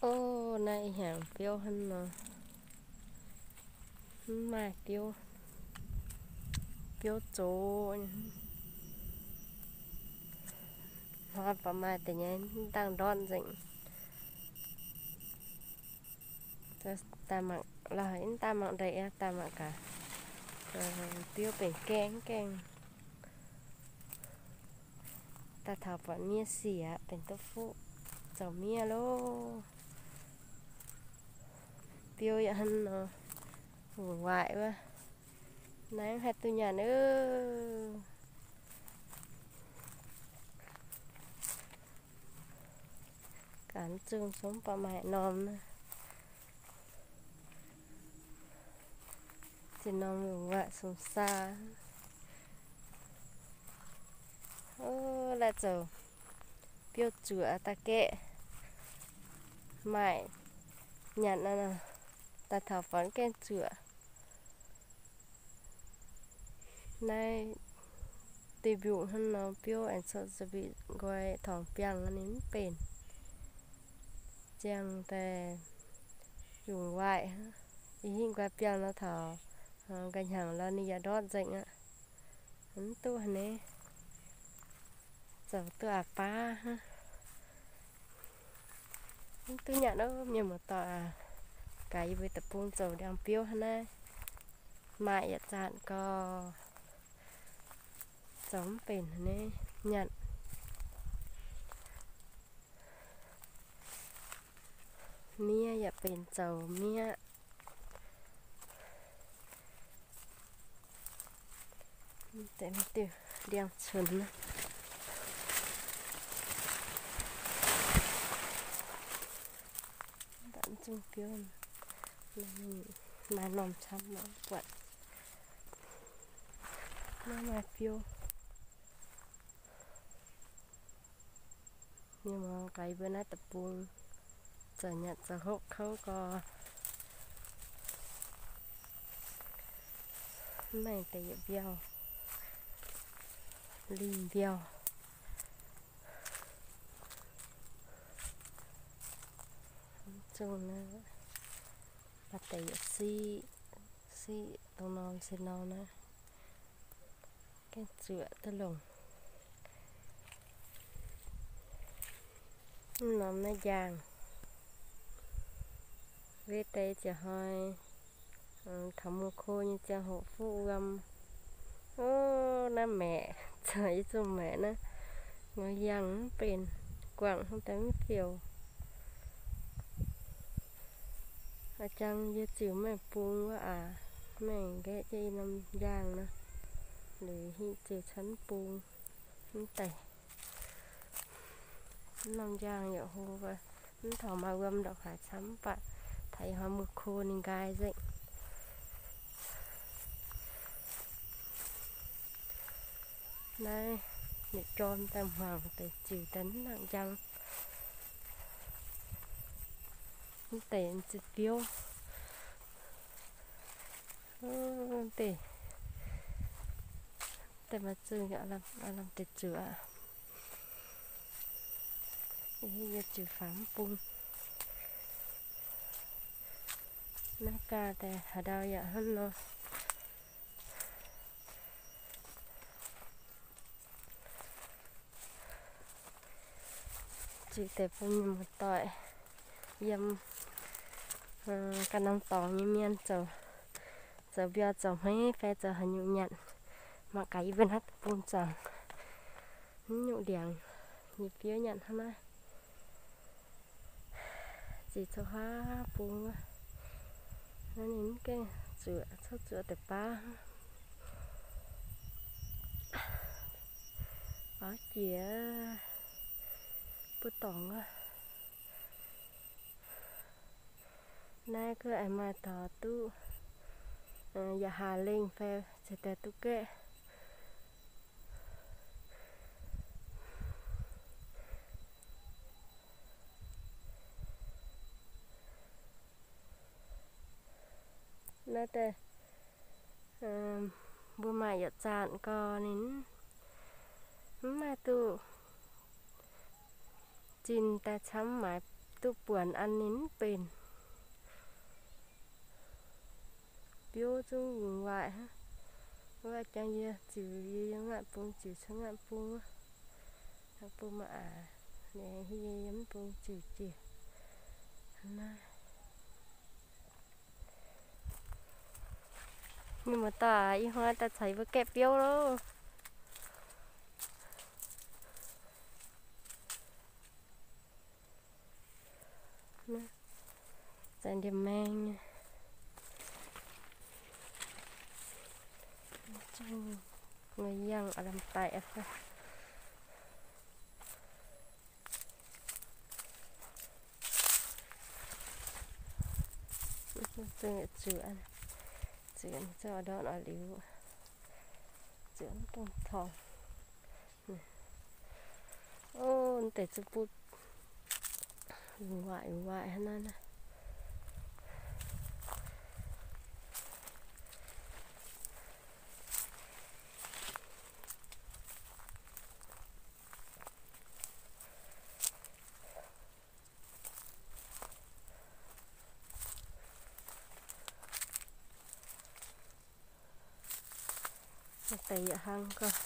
Ov, naaiv ih hnyangx biouv hnangv nor, mv maaih biouv, biouv zoqc nyei. Hnoi baac maaih deix nyei, mv dangh ndortv nzengc. Daaih mangc, mv daaih mangc ndeic aqv, daaih mangc gaax, biouv benx gaengh gaengh. Daaih taux buatc miev siec aqv, benx duqv fuqv zoux miev loh. Biouv yaac hnangv nor, wungc waaic wuov. Naaiv mv haih duqv nyanc oc. Gaax zungh sung baac maaih norm naaiv. Zinh norm wungc waaic sung saa. Ov, laih zoux biouv zuoqc daaih gaeqv maaih nyanc nor, daaih taux buatc gaengh zuoqc. Naaiv deic-bung hnangv nor biouv aengx coqv za'bic nqoi torngx biangh ninh mv benx. Ziangh daaih yungz waaic, ih hingv nqoi biangh nor taux nqa'hnyangx lorz ninh yaac ndortv nzengc aqv. Mv duqv haaix nyungc, zoux duqv aqc baav hnangv. Mv duqv nyanc ov, mienh muoz-doic aac. Gaax yie mbuo deic-bung zoux ndiangx biouv hnangv naaiv, maaih yietc zanc gorx zoux mv benx haaix nyungc nyanc. Miev yaac benx zoux miev. Deix diuh ndiangx-cunx naaiv. Mv baac mv zungh biouv, maaih norm camv mv buatc. Naaiv maaih biouv. Mienh muoz-doic, yie mbuo naaiv deic-bung zoux nyanc zoux hopv kouv gorx, mv maaih deix yietc mbiauh, lingh mbiauh. Mv zungh naaiv maaih deix yietc siqv, siqv dongh norm se norm naaiv. Gaengh zuoqc duqv longc. Mv norm naaiv njaangh, wetv deix ziouc hnoi, taux mùa ko nyei ziangh hoc fuqv wuom. Ov, naaiv maeqc, zoux yie zungh maeqc naaiv, ngorc yangh mv benx, guangc hnangv daaih mv fioux. A'jang yie ziouc maiv bung wuov aac, maiv nqaeqv jienv i norm njaangh nor, liuz hingh ziouc camv mv bung. Mv deix, mv norm njaangh yaac hlo, mv taux maaih wuom ndongc haaix camv, mv baac taux ih hnoi mùa ko ninh nqaai nzengc. Naaiv yietc jorm daaih hmuangx deix ziux daaih mv nangc njang. Mv deix ziqc biouv. Mv deix, deix maaih zungh yaac lamh deix zuoqc aqv. Yie ziux faaux mv bung. Naaiv gaax deix haaix ndau yaac hnangv nor. Ziux deix bun mienh muoz-doic yiem ganh norm dorngx nyei mienh zoux, zoux mbiauh zoux hmeiv fai zoux haaix nyungc nyanc, mangc gaax yie mbuo naaiv deic-bung zuangx mv nyungc ndiangx, yie biouv nyanc hnangv naaiv. Ziux coqv huaav bung wuov, naaiv ninh mv gaengh zuoqc, coqv zuoqc deix baav. Auv jiex buov dorngx wuov. Naaiv gaax aengx maaih taux duqv yaac haaz lengh fai ceix daaih duqv gaeqv. Naaiv deix, mbuo maaih yietc zanc gorx ninh mv maaih duqv zinh daaih camv, maaiz duqv buonc an ninh mv benx. Biouv zungv wungc waaic hnangv. Wuov jangx yie ziux, yie yiem ngaanc bung ziux cuotv ngaanc bung wuov, ngaanc bung maaih aqc, yie yiem mv bung ziux jiex. Naaiv mienh muoz-doic, ih hnoi daaih caux yie mbuo gaeqv biouv loh. Zaaix ndie-maeng nyei. Zungv yangh aav lamh daic aqv. Zungv zuqc, zuqc zungv ndortv oix liuz, zuqc mv dungx torngv. Ov, deix zuqc butv waac waac hnangv naaiv. Deix yietc hnangv gorngv.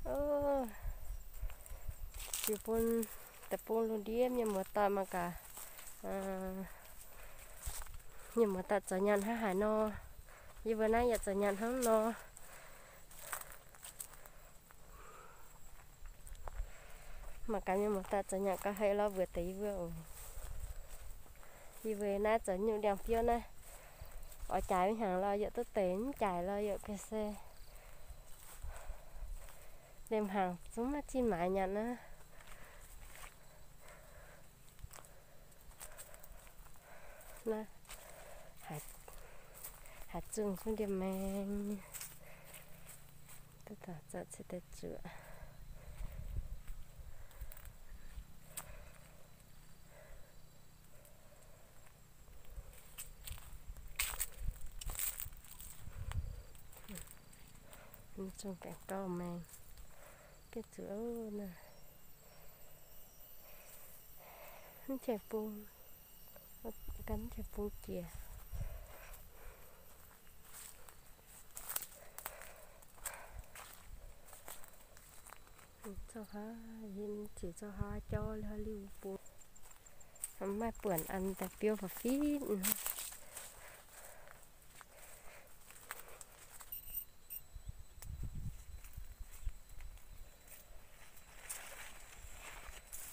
Ov, ziux bun deic-bung lungh ndiev mienh muoz-doic mangc gaax, mienh muoz-doic zoux nyanc hnangv haaix nor, yie mbuo naaiv yaac zoux nyanc hnangv nor. Mangc gaax mienh muoz-doic zoux nyanc gauh haic lorz mbuox deix yie mbuo oc. Yie mbuo naaiv zoux nyungc ndiangx-biouv naaiv, oix jaaix hnyangx lorz yaac duqv deix, mv jaaix lorz yaac ga'sie. Liemh hnyangx zungv maiv zinh maaiz nyanc naaiv. Naaiv haaix zungh zungv ndie-maeng nyei. Duqv taux zanc ciex daaih zuoqc. Zungh gaengh gauh maeng. Gengh zuqc naaiv mv qiex bung, gan mv qiex bung jiex. Zouv haav, yie ziux zouv haav jauv liuz bung, maaih buonc an daaih biouv faaux fitv.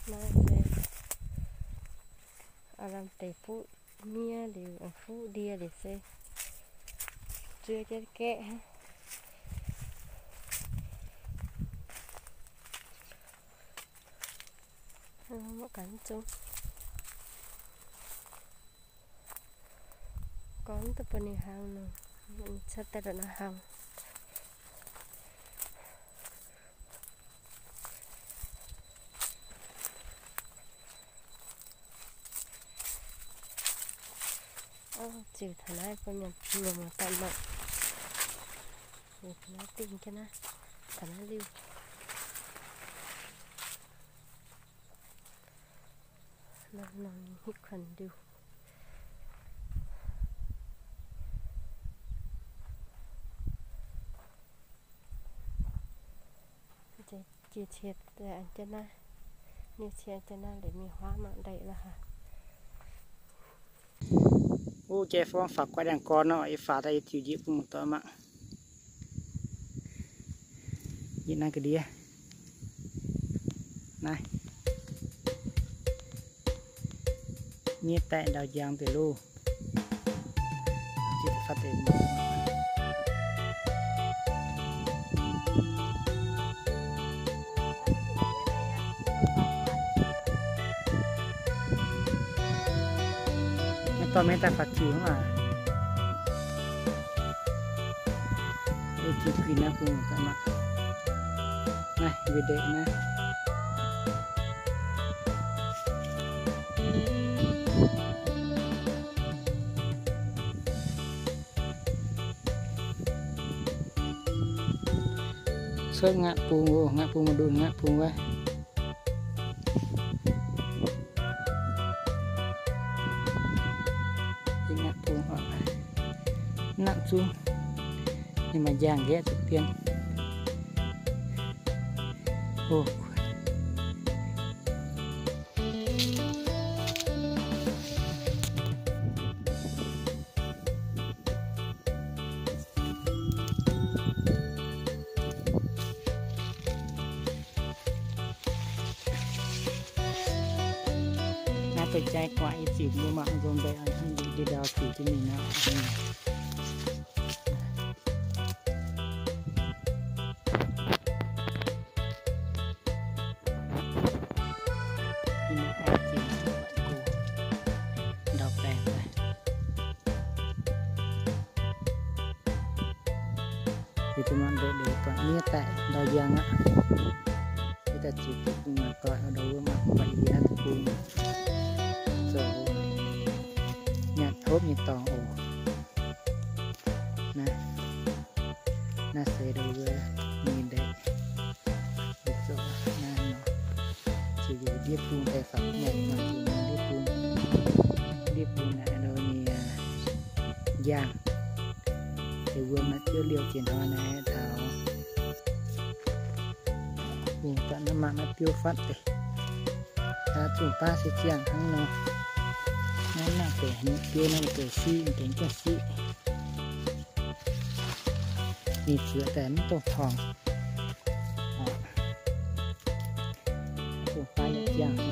Naaiv se aav lamh deix fuqv miev liuz, fuqv ndie liuz se zuov jienv gaeqv hnangv. Maiv gaax zungv. Gorngv duqv bun ninh hlang nor, ninh cuotv daaih la'nor hlang. Ov, ziux taux naaiv bun mienh muoz-doic mangc. Ziux taux naaiv dingh jienv naaiv, taux naaiv liuh. Nongh nongh hitv kuonx liuh. Jiex cie jienv naaiv, niu cie jienv naaiv liuz mingh huaav mangc ndeic lorqc haic. Wuov jai fong faaux guaix ndiangx-gorn nor, yie faaux daaih yie ziux njiec bun muoz-doic mangc. Yie naaiv ga'ndiev naaiv, nyiev daaih ndau njang deix loh. Maiv dorh maiv daaih faaux ziux hnangv aac. Guih naaiv bung ga'maah. Naaiv mbuo ndeic naaiv. Cuotv ngaatv bung oc, ngaatv bung maaih ndutc ngaatv bung wuov. Ngaatv bung oc, mv nangc zungv. Ninh maaih njang nqaeqv zuqc dien. Oc. Naaiv deix jai guaaic yie ziux mbuo mangc nzong mbeix, ndie ndau ziux jienv mingh nor. Ndau baengh daaih. Yie zuqc mangc ndeic ndeic buatc miev daaih ndau njang aqv. Yie daaih ziux duqv bung mangc doic, ndau wuov mangc buatc yie naaiv bung zoux nyanc hopv nyei dorngx oc. Naaiv, naaiv se ndau wuov nyei ndeic. Zoux naaiv nor, ziux ndiev bung daaih faaux nyanc, mangc ndiev bung, ndiev bung naaiv ndau nyei njang. Deix wuom naaiv biouv liouh jiex hnoi naaiv taux. Mingh daaih naaiv mangc naaiv biouv fatv deix. Zungh baav se ziangh hnangv nor. Naaiv naaiv deix biouv naaiv deix siqv, deix jaav siqv. Ninh zuoqc daaih mv dongh torngc. Dongh fai yaac ziangh.